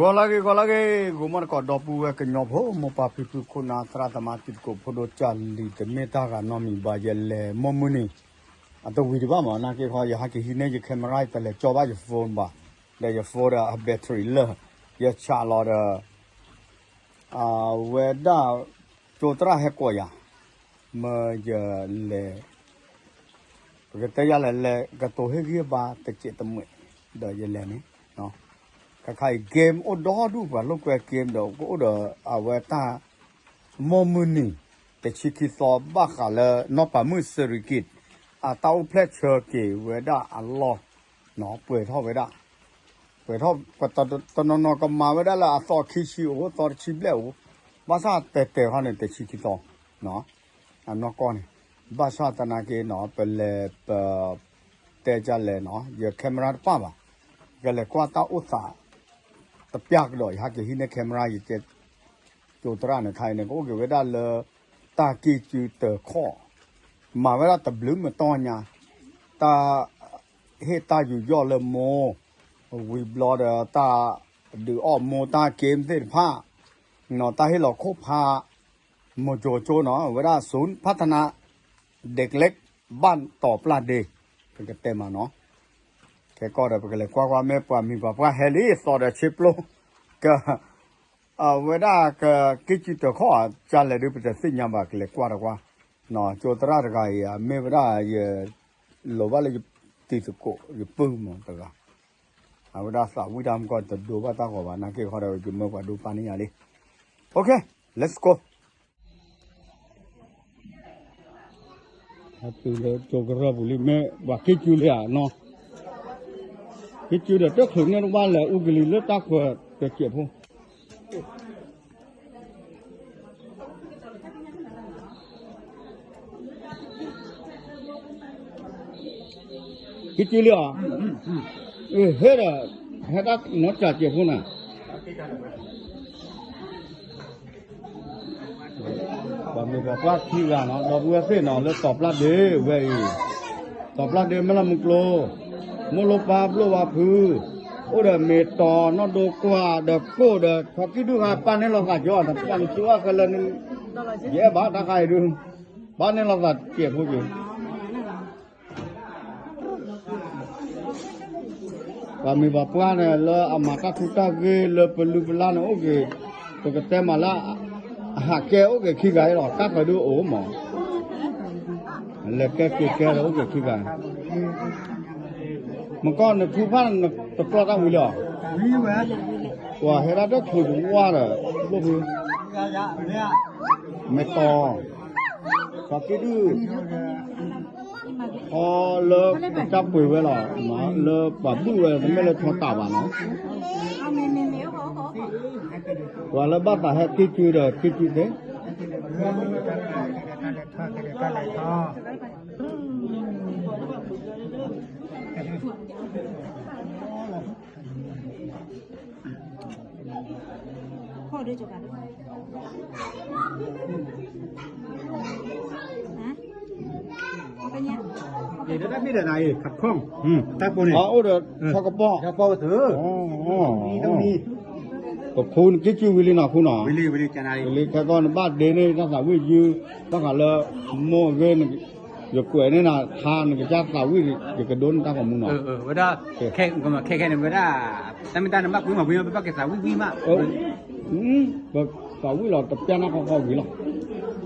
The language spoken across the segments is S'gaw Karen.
ဂီၤလၢဂ့ၤ ဂီၤလၢဂ့ၤ ဂိၤမီၣ်တကိး ဒီပုၢ်ဝဲၢ်ကညီဖိ မိၢ်ပၢ်ဖံဖု ခိၣ်နၢ် သရၣ်သမါ တံၤသကိး ဖိဒိၣ်ကၢ်လံၤ တမ့ၢ်တၢ်ဂၤနီတမံၤဘၣ် ယလဲၤမိၢ်မုၢ်နံၤ အတဝံၤဒံးဘၣ်မး နာ်က့ခီ ယဟဲက့ၤဟံးန့ၢ်ယ camera ယတလဲၤကၠီဘၣ်ယ phone ဘၣ် ဒီးယ phone ဒီးအ battery လၢာ် ယဆးလီၤဒီး အဝဲဒၣ် ကၠိသရၣ်ဟဲကိးယၤ မ့ၢ်ယလဲၤ ပကတဲယၤလဲၣ် လဲၤကတိၤဟ့ၣ်ဂံၢ်ဘါတစဲးတမှဲာ် ဒီးယလဲၤန့ၣ် ခါခါအံၤ game အိၣ်ဒီဒူၣ် ပှၤလိာ်ကွဲ game ဒီးကအိၣ်ဒီးအဝဲတၢ် မိၢ်မုၢ်နံၤ တဆံခံသီ ဘၣ်ဃးလၢ နီၢ်ပၤမုၣ်စရံက့း အတၢ်အိၣ်ဖျဲၣ်ဆၢက့ၤဝဲဒၣ်အလီၢ် ပှဲၤထီၣ်ဝဲဒၣ် ပှဲၤထီၣ် ပတနီၤနီၤကမၤဝဲဒၣ်လၢအသီခံဆံအိၣ် သီတဆံဘျဲၣ်အိၣ် ဘၣ်ဆၣ်တဲာ်တဲာ်ခီန့ၣ် တဆံခံသီ အနီၢ်ကီၢ်န့ၣ် ဘၣ်ဆၣ်သနာ်က့နီၤ ပလဲၤပ တဲကလဲၣ်နီၤ ယ camera တပၣ်ဘၣ် ကလဲၤကွၢ်တၢ်အိၣ်သး တပျၢ်ကဒီး ယဟဲက့ၤဟံးန့ၢ် camera ယကဲ ကၠိသရၣ်န့ၣ် ခါအံၤန့ၣ် ကအိၣ်က့ၤဝဲဒၣ်လၢ တၢ်ကံၢ်ကုတၢ်ခီၣ် မၤဝဲဒၣ်တဘျုးမတီၢ်ညါ တၢ် ဟ့ၣ်တၢ်ယူးယီၣ်လၢမိၢ် ဝံၤဘျီဒီးတၢ်ဒုးအီၣ်မိၢ်တၢ် game သ့ၣ်တဖၣ် နီၤ တၢ်ဟ့ၣ်လီၤခိၣ်ဖး မိၢ်ကၠိကၠိနီၤ အဝဲဒၣ် ศูนย์พัฒนาเด็กเล็กบ้านต่อปลาเด ပကတဲမးနီၤ ခဲကီၢ်ဒီး ပကလဲၤကွၢ်ကွၢ် မ့ၢ်ပှၤမံၤပှၤပှၢ်ဟဲလံ သီဒီးဆ့ပျိ က အဝဲဒၣ်က ကံၢ်ကုတၢ်ခီၣ် ကလဲၣ်ဒုး ပတသ့ၣ်ညါဘၣ် ကလဲၤကွၢ်တကွၢ် ကၠိသရၣ်တဂၤအံၤ အမ့ၢ်ဝဲဒၣ်ယ လိၤဘၣ်လၢယတံၤသကိး ယပုၢ်မးတဂၤ အဝဲဒၣ်သးဝံၣ်တၢ်မကီၢ် တဒိဘၣ်တၢ်ဂီၤဘၣ် နာ်က့ခီဒီး ယမၢပှၤဒိပၢ်န့ၢ်ယၤလံ OK let's go ဟဲတုၤလၢကၠိကရၢၢ်ပူၤလံ မ့ၢ်ပှၤကံၢ်ကုလံဧါနီၤ ကံၢ်ကုဒီးတချုးန့ၣ်တဘၣ်လဲၤ အူကလံၤလၢတၢ်ခွဲးတစဲးဖိ ကံၢ်ကုလံဧါ အဟဲဒီး ဟဲတၢ်နီၢ်စၢ်စဲးဖိန့ၣ် ပှၤမံၤပှၤပှၢ်ခံဂၤနီၤ ဒီပုၢ်ဝဲၢ်သ့ၣ်နီၤ လၢတီၤပျၢ်ဒ့ဝဲအံၤ တီၤပျၢ်ဒ့ မဲၢ်လီၢ်မုၢ်ကျိ မိၢ်လိပၢ်ဘျိၣ်ဝါဖု အိၣ်ဒီးမ့ၢ်တီၤ နီၢ်ဒိကွၢ်ဒီးကိၣ်ဒီး ခီကံၢ်ဒုၣ်ဃါ ပာ်န့ၢ်လိာ်သးကၠီ တပျၢ်နစုအီၣ်ခဲလၢာ်န့ၣ် ယအဲၣ်ဘၣ်တၢ်ခါအံၤဒုး ပာ်န့ၢ်လိာ်သးစဲးဖိက့ၤ ပှၤမံၤပှၤပှၢ်န့ၣ် လၢအမၤတၢ်ထူးတၢ်ဂ့ၤလၢပလုၢ်ပလၢ်န့ၣ်အိၣ်က့ၤ ပကတဲမးလၢ အဟးကဲအိၣ်က့ၤခံဂၤအံၤလီၤ တၢ်ဃၤဒုးအိၣ်မး လဲၤကဲက့ၤကဲဒီးအိၣ်က့ၤခံဂၤ မကီၢ်နဖုဖၣ်နတကျီၢ်တၢ်ဝံၤလံဧါ ပှၤဟဲဒၣ်တချုးတဝၢ်ဒီး ဘျိၣ်ဖု မ့ၢ်တီၤ ပှၤက့ဒုၣ် ခီလၢတၢ်ပှ့ၤဝဲလီၤ လၢပှၤဘုၣ်ဝဲ တမ့ၢ်လၢထီတၢ်ဘၣ်နီၤ ပှၤလၢဘၣ်သးဟဲက့ၤကုဒီးက့ၤကုသ့ အိၣ်ဒီးဆီကပီၢ် ပဖိနက့ၤကုဝံၤလံနီၤ ခူနီၤ လံခဲကီၢ်နဘၣ်ဒ့န့ၣ် တၢ်သးဝံၣ်ယု ဘၣ်ဃးလၢ မိၢ်ဂ့ၤ ယကွဲးန့ၢ်နၤ ထါနကစၢ်သးဝံၣ် ယကဒိးန့ၢ်တၢ်ဂီၤမူနီၤ ဝဲဒၣ် ခဲခဲန့ၣ်ဝဲဒၣ် တၢ်မ့ၢ်တၢ်နဘၣ်ကွံမၤကွံ ပဘၣ်က့ၤသးဝံၣ်ဝံၣ်မး ပသးဝံၣ်လီၤ တပျၢ်နၢ်ဃီဃီဝံၤလီၤ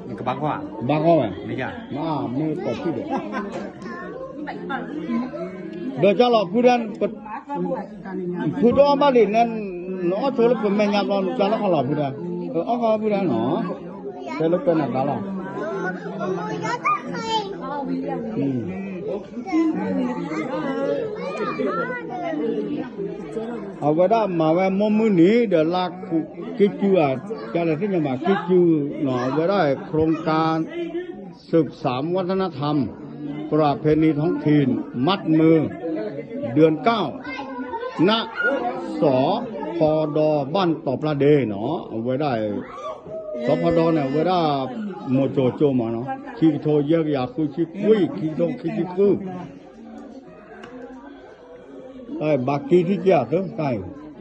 နကဘၣ်ကွၢ် ဘၣ်ကွၢ်ဝဲ မ့ၢ်မ့ၢ်ပှၤဖုၣ်ဒီး ဒီးကၢ်လီၤဖုဒၣ် ဖုဒိၣ်အီၣ်ဘၣ်ဒံးန့ၣ် နအီၣ်ဆိလၢပမဲာ်ညါဘျီ နကၢ်လီၤခီလီၤဖုဒၣ် အီၣ်ခီဖုဒၣ်နီၤ တဲလၢပၢၤနၤသးလီၤ အဝဲဒၣ်မၤဝဲမိၢ်မုၢ်နံၤဒီးလါခူး က့ၤကုဧါ ကလဲၤသ့ၣ်ညါဘၣ် က့ၤကုနီၤ အဝဲဒၣ် โครงการ สืบสานวัฒนธรรม ประเพณีท้องถิ่น มัดมือ เดือนเก้า ณ สพด บ้านต่อปลาเดနီၤ အဝဲဒၣ် สพดန့ၣ် အဝဲဒၣ် မိၢ်ကၠိကၠိမးနီၤ ခံကထိယဲၢ်ကယၤဃုဆံခွံ ခံကထိခံဆံဃု ဘၣ်က့ၤထံၣ်က့ၤအသၢတၢ်အံၤ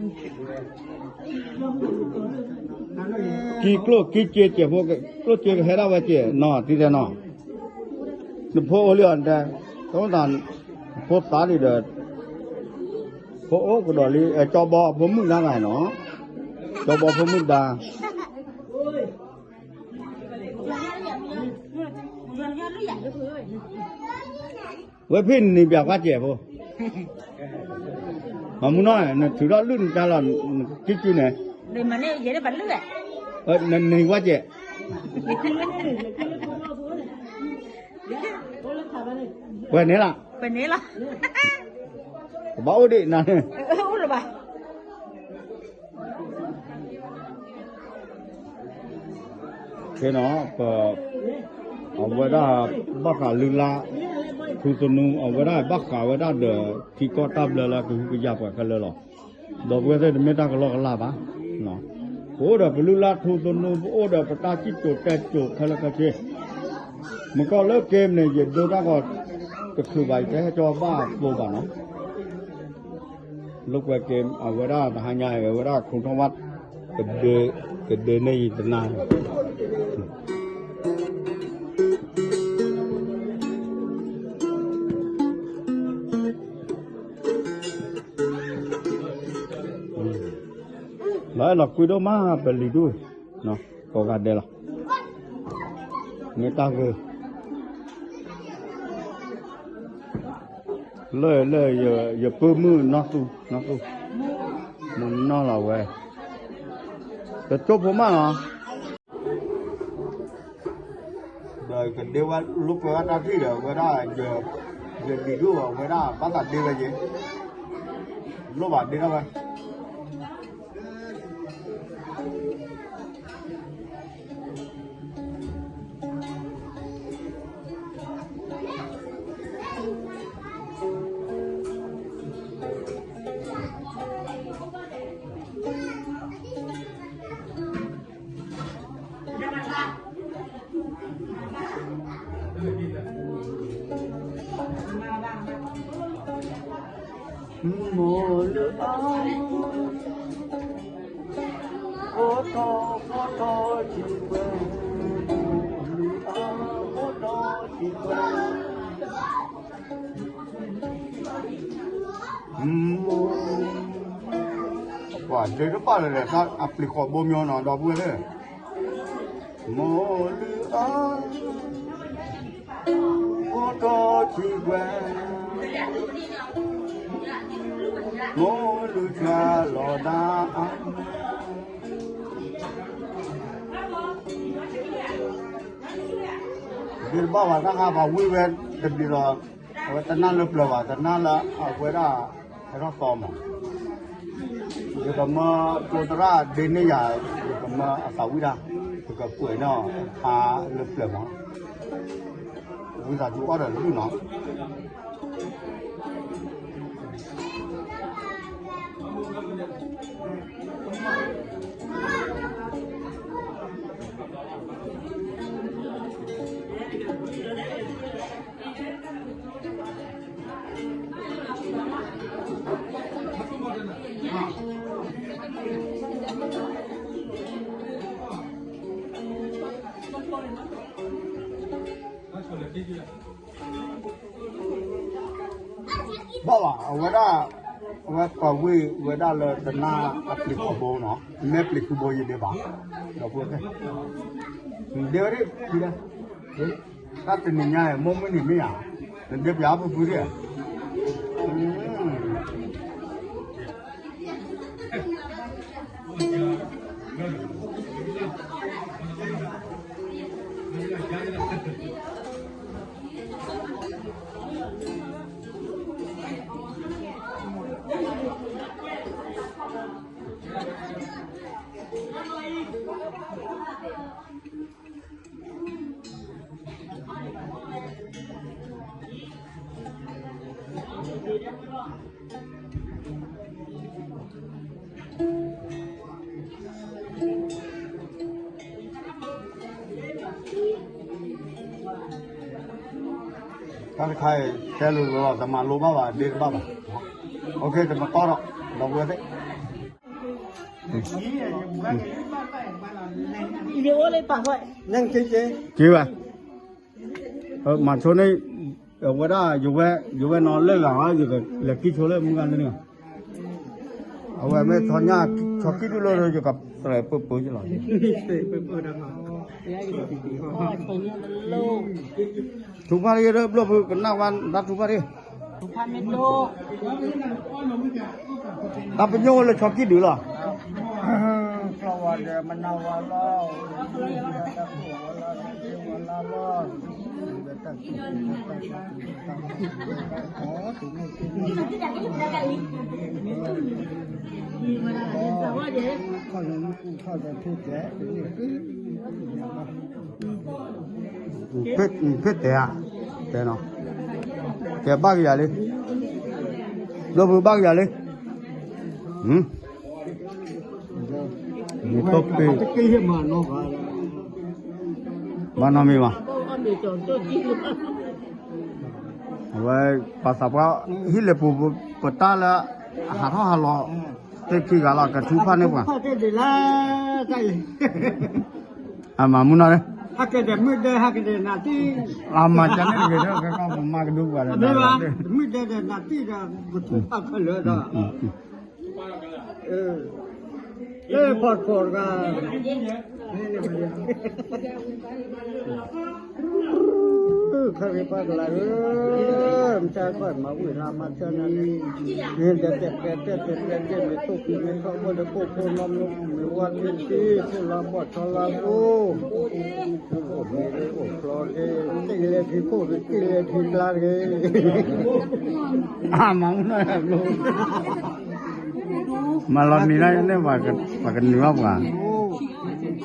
ကံကျိၣ်ကံစ့စဲးဖိ, ကျိၣ်စ့ကဟဲဒၣ်ဝဲစဲးနီၤ တံၤတဲနီၤ, နဖိအိၣ်လံအီၤတဲ, တၢ်ဖိသးဒ်ဒီး, ဖိအိၣ်ကဒီးလံ, ကၠီဘီဖိမုၣ်ဒါဂၤနီၤ, ကၠီဘီဖိမုၣ်ဒါ ဝဲဖဲန့ၣ်ပၠးကွၢ်စဲးဖိ, မၤမူနီၤ နထုးထီၣ်လုၢ်နတၢ်လီၤ, ကံကံန့ၣ်, နနကွၢ်စဲး, ပှဲၤန့ၣ်လီၤ, ပှဲၤန့ၣ်လီၤ, ကဘၣ်အိၣ်ဒံးနၤန့ၣ် ကဲနီၤ, ပ, အဝဲဒၣ်ဘၣ်ဃးလုၢ်လၢ် ထူသနူ အဝဲဒၣ်ဘၣ်ဃးဝဲဒၣ်ဒီး ထံကီၢ်တၢ်ဘျၢလၢကဟုကယာ်ပှၤခဲလၢာ်လီၤ. ဒီပုၢ်ဝဲၢ်သ့ၣ် တမ့ၢ်တၢ်ကလီကလီဘၣ်. ပအိၣ်ဒီးပလုၢ်လၢ်ထူသနူ ပအိၣ်ဒီးပတၢ်စံၣ်စိၤတဲစိၤခဲလၢာ်ခဲဆ့, မ့ၢ်ကီၢ်လၢက့န့ၣ် ယဒိတၢ်ဂီၤ တချုးဘၣ် ယတဟဲကၠီဘၣ်သိဘၣ်နီၤ. လိာ်ကွဲက့ၤ အဝဲဒၣ်တဟါညါ အဝဲဒၣ်ခိၣ်ထီၣ်ဝါ ကဒုးန့ၢ်ယတနၤ, လီၤအဲၣ်လီၤကွံဒိၣ်မး ပလံၤဒူၣ်, ကိးဂၤဒဲးလီၤ, မ့ၢ်တၢ်ဂ့ၤ လၢလၢ ယပုၢ်မုၣ်နီၢ်သူ, နီၢ်သူ, မုၢ်နီၢ်လီၤဝဲ, တကၠိဖိမးလီၤ, ဒီးကဒ့ဝဲလိာ်ကွဲဝဲတၢ်ထံၣ်ဒီး အဝဲဒၣ် ယလံၤဒိၣ်အဝဲဒၣ်ဘၣ်သးဒ့ဝဲယဲ, လိၣ်ဘၣ်ဒ့ထီၣ်ဝဲ မိၢ်လုၢ်အီၣ်, ဖိထီၣ်ဖိထီၣ်စံးပှဲၤ, မိၢ်လုၢ်အီၣ်ဖိထီၣ်စံးပှဲၤ, မိၢ်, ပှၤဒဲတဘၣ်လၢၤဒီး အပျံၤဃီၤဘိမီၤနီၤ ဒီပုၢ်ဝဲၢ်သ့ၣ်, မိၢ်လုၢ်အီၣ် ဖိထီၣ်စံးပှဲၤ, မိၢ်လုၢ်ဆှၢလီၤဒၣ်အါ, ဒဲတဘၣ်ဘၣ် တၢ်ဃါပှၤဝံၣ်ဝဲတဘျီဒီး အဝဲတနၢ်လၢပျၢၤဘၣ် တနၢ်လၢအဝဲဒၣ်ဟဲထီၣ်သီမး, ယကမၢကျိသရၣ်ဒ့န့ၢ်ယၤ, ယကမၢအသးဝံၣ်တၢ်, ယကကွဲးနီၣ်ဖးလၢပျၢၤမး, ဝံသးစူၤအီၣ်ဒီးလုၢ်နီၤ. ဘၣ်ဘၣ် အဝဲဒၣ်, အဝဲပှၤဝံၣ်ဝဲဒၣ်လၢတနၢ်အပျံၤဃီၤဘိနီၤ, မ့ၢ်ပျံၤဃီၤဘိယဒဲးဘၣ်, ဒီပုၢ်ဝဲၢ်သ့ၣ်, ဒဲဝဲဒၣ်, တၢ်တနံၤညါအံၤ မိၢ်မုၢ်နံၤမ့ၢ်ဧါ, နဒဲပၠးဖုဖုသ့ၣ်ဧါ. Okay, တမၤတီၢ်ဒီး ဒီပုၢ်ဝဲၢ်သ့ၣ်. က့ၤဘၣ်, မၤဆိန့ၣ်, အဝဲဒၣ်, ယဝဲနီၤလၢဂၤ, ယကလဲၤကံၣ်ဆိလၢမုၢ်ဂၤလၢန့ၣ်, အဝဲမ့ၢ်ဆီညၣ်, ဆီကံၣ်ဒုၣ်လၢ ယကသရဲးပၢပၢလီၤ, ထူဖၣ်တဂ့ၤဒီး ဘျီၣ်ဖုကနၣ်ဝဲဒၣ်ထူဖၣ်တဂ့ၤ, တၢ်ပညိၣ်အိၣ်လၢဆီကံၣ်ဒုၣ်လီၤ, ကျီဝါဒီးမနၤဝါလီၤ, ဝါလီၤ, ဖဲတဲဧါ, တဲနီၤ, ကဲဘၣ်ကယၤလံ, ဘျီၣ်ဖုဘၣ်ကယၤလံ, မ့ၢ်တိၢ်ပ့ၢ်, ဘၣ်နီတမံၤဘၣ်, အဝဲ, ပှၤသးပှၢ်, ဟံၣ်လဲၤပူၤပတၢ်လၢ, ဟးထီၣ်ဟးလီၤ, သ့ၣ်ခံဂၤလီၤ ကထူဖၣ်န့ၢ်ပှၤ, အမၤမုၢ်နီၤ, ဟဲက့ၤဒီးမုၢ်ဒဲဟဲက့ၤဒီးနၤတံၢ်, အမၤကန့ၣ်တဂ့ၤဒီး ကမၤကဒုပှၤဒီး, မုၢ်ဒဲဒီးနၤတံၢ်ဒီး ကထူဖၣ်ခဲလၢာ်ဒီး လၢဖီၣ်ဖီၣ်တဂၤ, ခရံာ်ပၢ်ကလၤဧၢ, မ့ၢ်တၢ်ကွၢ်မၤဝံၤလၢမၤဆၢနၤန့ၣ်, မ့ၢ်ဒီးတဲာ်တဲာ်တဲာ်တဲာ်တဲာ်တဲာ် မ့ၢ်တိၢ်ဖံးမ့ၢ်ထီဘိဒီး ကိၣ်ဖိနီၢ်မ့ၢ်မ့ၢ်ဝါထံထံ ဖိလါဘီၣ်ဆီလါဘိ အိၣ်မ့ၢ်အိၣ်ဖျီတဂ့ၤ, တ့ၢ်လဲၤထံခိၣ်တဂ့ၤ, တ့ၢ်လဲၤထံကျါတဂ့ၤ, အမၤမုၢ်နီၤ, မၤလီၤနံၤလၢန့ၣ် ပှၤကနုာ်ဘၣ်ပှၤ,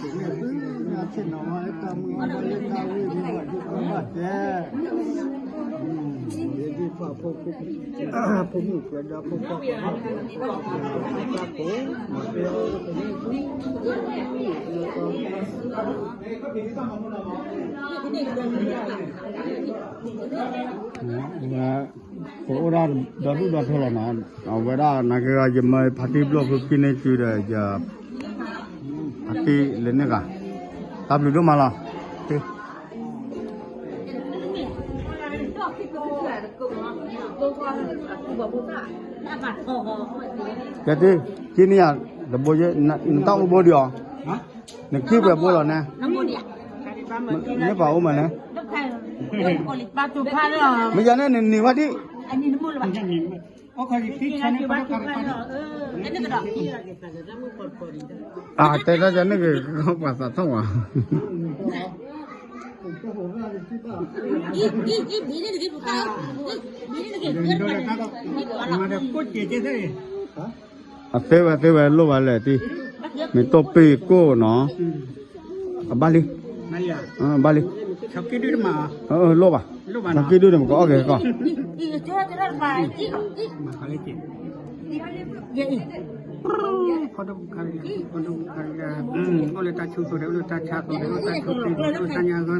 ဖိမုၣ်ပှဲၤဒီးဖိခွါ, ပအိၣ်ဒၣ်ဒီဒူၣ်ဒီထၢလီၤနီၤ, အဝဲဒၣ်နာ်က့ဂၤ ယမၢဖါတံၢ်ဘျီၣ်ဖုကံၣ်န့ၢ်စုဒီး ယဖါတံၢ်လၢန့ၣ်ဂၤ, တၢ်ဘျုးဒိၣ်မးလီၤ. ကဲတ့ၢ်, ကံၣ်န့ၢ်ယၤတဘိယဲ, နတၢ်အိၣ်ဘိဒံးအီၤ, နကံၣ်ပှဲၤဘိလီၤနဲ, မ့ၢ်ပှၤအိၣ်မးန့ၣ်, မ့ၢ်ယၤန့ၣ် နနံၤဝဲဒံး, အတဲတၢ်ယၤန့ၣ်ဂ့ၤ ပှၤသးထီၣ်ဝဲ အသ့ဝဲသ့ဝဲလိၣ်ဘၣ်လဲၣ်တံၢ်, မ့ၢ်တိၢ်ပ့ၢ်ကိၣ်နီၤ, အဘၣ်လံ, ဘၣ်လံ, လိၣ်ဘၣ်, ဆီကံၣ်ဒုၣ်န့ၣ် ပကအီၣ်က့ၤကီၢ် ဖီဒိၣ်ဖုခါရံၣ်, ဖီဒိၣ်ဖုခါရံၣ်, အိၣ်လၢတၢ်ဆူၣ်သိးတဂ့ၤ, အိၣ်လၢတၢ်ဆါသိးတဂ့ၤ, အိၣ်တၢ်ဆူၣ်သိးတဂ့ၤ, အိၣ်တၢ်ညါဂီ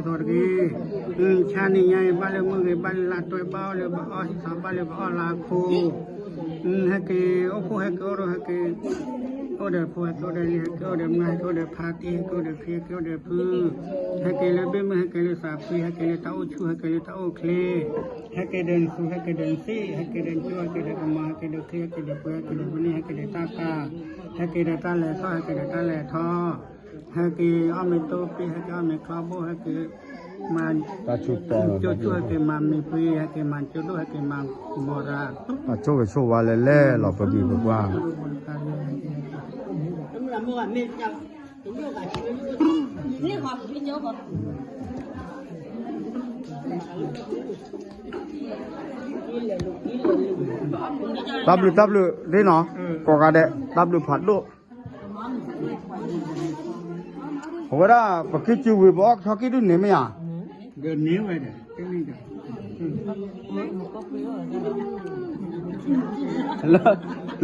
ၤသိးတဂ့ၤ, ဆါနံၤညါအံၤ ဘၣ်လၢမုၢ်ဂ့ၤ, ဘၣ်လၢလါတွဲ, ဘၣ်လၢဘၣ်အီၣ်ဟံၣ်သီ, ဘၣ်လၢဘၣ်အီၣ်လါခိၣ်, ဟဲက့ၤအိၣ်ဖှိၣ် ဟဲက့ၤအိၣ်ရိၣ်, ဟဲက့ၤအိၣ်ဒီးဖိ ဟဲက့ၤအိၣ်ဒီးလံၤ, ဟဲက့ၤအိၣ်ဒီးမါ, ဟဲက့ၤအိၣ်ဒီးဖါတံၢ်, ဟဲက့ၤအိၣ်ဒီးခံ, ဟဲက့ၤအိၣ်ဒီးဖု, ဟဲက့ၤလၢဘ့ၣ်မုၢ်, ဟဲက့ၤလၢသးဖှံ, ဟဲက့ၤလၢတၢ်အိၣ်ဆူၣ်, ဟဲက့ၤလၢတၢ်အိၣ်ချ့, ဟဲက့ၤဒီးနသူ, ဟဲက့ၤဒီးနသ့ၣ်, ဟဲက့ၤဒီးနကၠိ, ဟဲက့ၤဒီးကမီၤ, ဟဲက့ၤဒီးချ့, ဟဲက့ၤဒီးပှဲၤ, ဟဲက့ၤဒီးပန့ၢ်, ဟဲက့ၤဒီးတၢ်ကၤ, ဟဲက့ၤဒီးတၢ်လဲၤထီၣ်, ဟဲက့ၤဒီးတၢ်လဲၤထီ, ဟဲက့ၤအီၣ်မ့ၤတိၢ်ပ့ၢ်, ဟဲက့ၤအီၣ်မ့ၤချီဘိ, ဟဲက့ၤမၤကၠိကၠိ, ဟဲက့ၤမၤမ့ၤပှ့ၤ, ဟဲက့ၤမၤကၠိဒိၣ်, ဟဲက့ၤမၤကမီၤရၤ, တၢ်ဆိၣ်ဂ့ၤဆိၣ်ဝါလဲၤလဲၤလီၤ ပမံၤပပှၢ် တၢ်ဘျုးတၢ်ဘျုးဒ်နီၤ, ကိးဂၤဒဲး တၢ်ဘျုးဖးဒိၣ်, အဝဲဒၣ် ပကံၢ်စုဝံၤ ပအီၣ်ဆီကံၢ်ဒုၣ်န့ၣ်မ့ၢ်ဧါ, ဒီးန့ၢ်ဝဲဒီး လၢ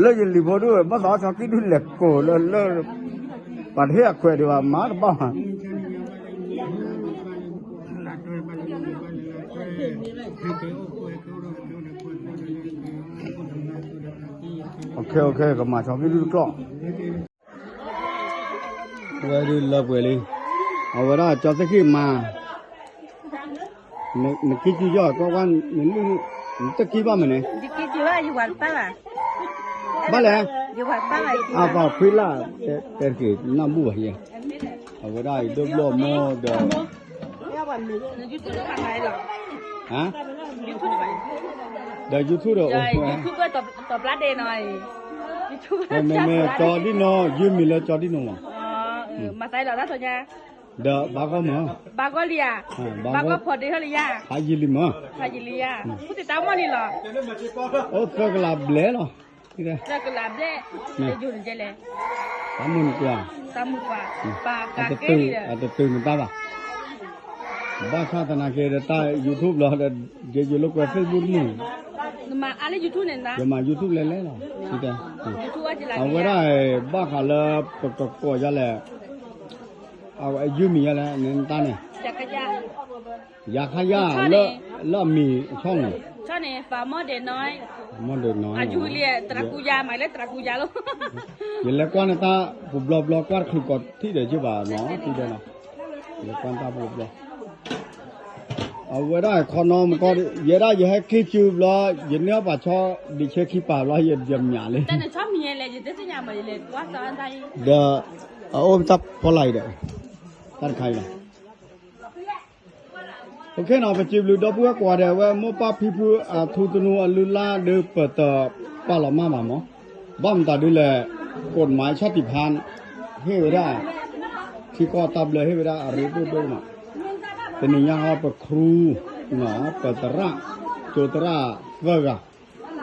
လၢယလံၤဖိဒုၣ် ဘၣ်သးအီၣ်ဆီကံၢ်ဒုၣ်လဲၤကိးလၢ လၢ ပှၤတဟ့ၣ်အခွဲးဒံးဘၣ် မၤတဘၣ်ဘၣ်. ကမၤဆီကံၢ်ဒုၣ်တကျီၢ်. ဝဲဒုးလၢပှဲၤလံ, အဝဲဒၣ်ကၠီသ့ၣ်ဃံၣ်မၤ, နကံၣ်ကံၣ်ယီၢ်ကွၢ်ကွၢ်, နတကံၣ်ဘၣ်မးန့ၣ်, ဘၣ်လဲၣ်, အပှၤခွံလၢ်, တဲတက့ၢ်နၢ်ဘူၣ်ဘၣ်ယဲ, အဝဲဒၣ်ယဒိၣ်ဘျီၣ်မိၢ်ဒီး ဒီး YouTube ဒီးအိၣ်ဝဲ, မ့မ့ၢ်ကၠီဒံၣ်နီၢ်, ယမံၤလၢကၠီဒံၣ်နီၢ်မး, ဒီးဘၣ်ဂီၢ်မး, ဘၣ်ဂီၢ်လံဧါ, ဘၣ်ဂီၢ်ဖီဒ့ထီၣ်လံယါ, ဖးယံာ်လံမး, ဖးယံာ်လံယါ, အိၣ်သၢကလးဘျဲၣ်လီၤ, သၢကလးဘျဲၣ်, တၢ်မုၢ်နကွၢ်, အတတုၤနတၢ်ဘၣ်, ဘၣ်ဆၣ်သနာ်က့ဒီးတၢ် YouTube လီၤ, ယလိာ်ကွဲ Facebook တမုၢ်, ယမၤ YouTube လဲၤလဲၤလီၤ, အဝဲဒၣ် ဘၣ်ဃးလၢပကကိးယါလဲၣ်, အဝဲယုၢ်မံၤယါလဲၣ် နတၢ်န့ၣ်, ယၤခါယါ, လၢအမံၤအဆီန့ၣ်, မီၢ်ဒဲးနီၢ်, ယလဲၤကွၢ်န့ၢ်တၢ်ပူၤဘျီဘျီ ကွၢ်တချုးကိးထံၣ်ဒီးယုၢ်ဘၣ်နီၤ, ထံၣ်ဒီးနီၤ, ယလဲၤကွၢ်တၢ်ပူၤဘျီဘျီ, အဝဲဒၣ်ခီနီမကီၢ်, ယဲဒၣ်ယဟဲက့ၤစုဘျီ, ယန့ၢ်အီၣ်ပှၤဆီဒံးဆၢခံပၤဘျီ ယမၠးလံ, ဒီး အအိၣ်တၢ်ဖီလာ်အံၤဒီး, တၢ်တခါအံၤလီၤ, အိၣ်ခ့နီၤ, ပစံးဘျုးဒီပုၢ်ဝဲၢ်ကိးဂၤဒဲး, အဝဲမိၢ်ပၢ်ဖံဖုအထူသနူအလုၢ်လၢ်ဒီးပတပာ်လီၤမၢ်ဘၣ်မး, ဘၣ်မတၤဒ်လဲၣ်, ကိးမၤအဆီၣ်တံၢ်ဖါ, ဟ့ၣ်ဝဲဒၣ်, ထံကီၢ်တၢ်ဘျၢဟ့ၣ်ဝဲဒၣ်အရ့ဒိၣ်ဒိၣ်မး, တနံၤညါဟီပခရူ, ပသရၣ်, ကၠိသရၣ်သၢဂၤ,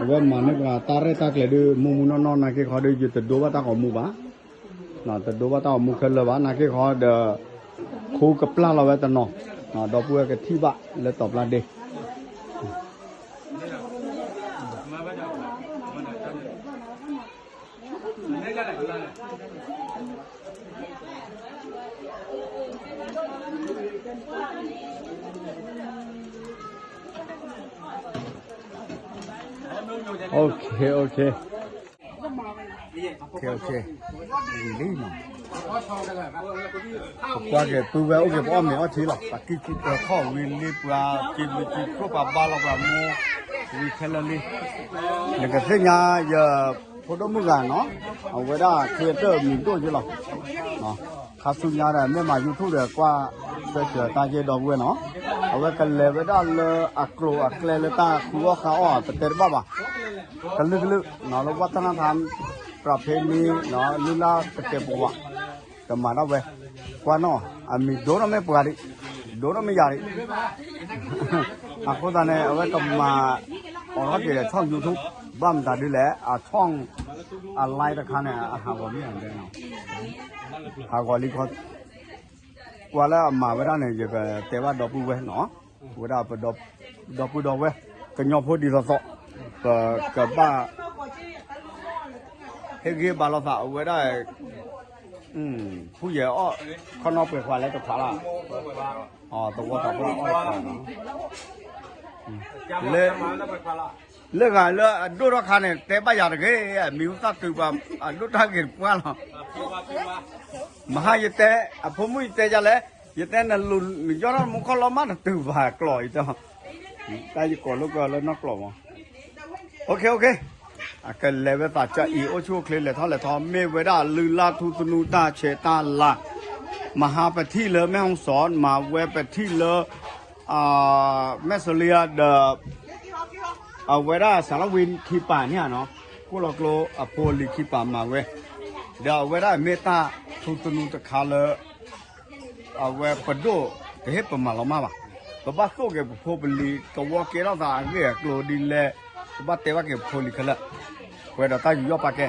အဝဲမၤန့ၢ်ပှၤတၢ်ရဲၣ်တၢ်ကျဲၤဒုး မူမူနီၢ်နီၢ်နာ်က့ခီဒီး ယတဒိဘၣ်တၢ်ဂီၤမူဘၣ် တဒိဘၣ်တၢ်အိၣ်မူခဲလၢာ်ဘၣ် နာ်က့ခီဒီး ခူကပျၢ်လီၤဝဲတနီၤ, ဒီပုၢ်ဝဲၢ်ကထံၣ်ဘၣ်လၢတီၤပျၢ်ဒ့ OK, OK, OK, OK, လံနီၤ, ပကွၢ်က့ၤပုၢ်ဝဲၢ်အိၣ်က့ၤပအီၣ်မ့ၤအီထံလီၤ, ပကံၢ်ကူပၢၤခီၣ်ဝံၤလံ ပှၤက့ၤဘျုးက့ၤဖှိၣ်ပှၤဘါလီၤပှၤမူဝံၤခဲလၢာ်လံ, နကသ့ၣ်ညါယဖိဒိၣ်မုၣ်ဂၤနီၤ, အဝဲဒၣ်ခ့တၢၢ်မံၤဒိၣ်ယ့လီၤ ခါဆူညါဒီး မ့ၢ်မၤ YouTube ဒီး ကွၢ်စၢၤစၢၤတၢ်က့ဒီပုၢ်ဝဲၢ်နီၤ, အဝဲကလဲၤဝဲဒၣ်လၢအကျိၤအကျဲလၢတၢ်ဃုအီၣ်ဃါအီၣ် ပတဲတဘၣ်ဘၣ်, ကလုာ်ကလုာ်နီၤ လၢဝၣ်တနၢ်ထါ ပြၢဖ့မံနီၤ လုၢ်လၢ်ကတဲာ်ပဝး ကမၤဒၣ်ဝဲ, ကွၢ်နီၣ် အမံၤဒိၣ်ထီၣ်မ့ၢ်ပှၤဒံး, ဒိၣ်ထီၣ်မ့ၢ်ယၤဒံး, အဃိသတးန့ၣ် အဝဲကမၤ အိးထီၣ်က့ၤဒီးဆီၣ် YouTube, ဘၣ်မတၤဒ်လဲၣ် အဆီၣ် အ live တခါန့ၣ် အဟးဂီၤမ့ၢ်ဒဲးနီၤ, ဟးဂီၤလံခီ, ကွၢ်လၢအမၤဝဲဒၣ်န့ၣ် ယကတဲဘၣ်ဒီပုၢ်ဝဲၢ်နီၤ, ဝဲဒၣ်ပဒီပုၢ်ဒီဝဲၢ် ကညီဖိဒ်သိးသိး, ပကဘၣ် ဟ့ၣ်ဂံၢ်ဘါလိာ်သး အဝဲဒၣ် ဖုယဲၢ်အီၣ် ခီနီပှဲၤခွါလဲတခွါလီၤ, သဝီသးပှၢ်အီၣ်တခွါလီၤ, လၢဂၤလၢအဒိၣ်ထီၣ်ခါန့ၣ် တဲဘၣ်ယၤတဂ့ၤ, မံၤဟူသၣ်တုၤပှၤ အဒိၣ်တၢ်ဂ့ၤတပှၢ်လီၤ, မဟါယတဲ အဖိမုၣ်ယတဲယၤလဲၣ်, ယတဲနလူၤနယီၢ်ထီၣ်မူခီၣ်လီၤမး တတုၤဘၣ်ကျိာ်အံၤတၢ်, တၢ်ယကိးလိာ်ကွဲလၢနီၢ်ကျိာ်မး OK, OK, အကလဲၤဝဲသးကၢအံၤ အိၣ်ဆူၣ်အိၣ်ချ့လဲၤထီၣ်လဲၤထီ မ့ၢ်ဝဲဒၣ်လုၢ်လၢ်ထူသနူတၢ်ဆဲးတၢ်လၤ, မဟါပထံၣ်လၢမဲၣ်ဟီၣ်စီၣ် မၤဝဲပထံၣ်လၢ မဲၣ်စလံယါဒီး အဝဲဒၣ်စးလီဝံခံပၤန့ၣ်နီၤ, ကိၣ်လီၤကျိအဖိအလံၤခံပၤမၤဝဲ, ဒီးအဝဲဒၣ်မ့ၢ်တၢ်ထူသနူတခါလၢ အဝဲပဒိၣ်တဟ့ၣ်ပမၤလီၤမၢ်ဘၣ်, ပဘၣ်သိၣ်က့ၤပဖိပလံၤ ကဝီကဲထီၣ်သးအဂ့ၢ်အကျိၤဒ်လဲၣ်, ပဘၣ်တဲဘၣ်က့ၤပဖိလံၤခဲလၢာ်, ပှဲၤဒီးတၢ်ယူးယီၣ်ပာ်ကဲ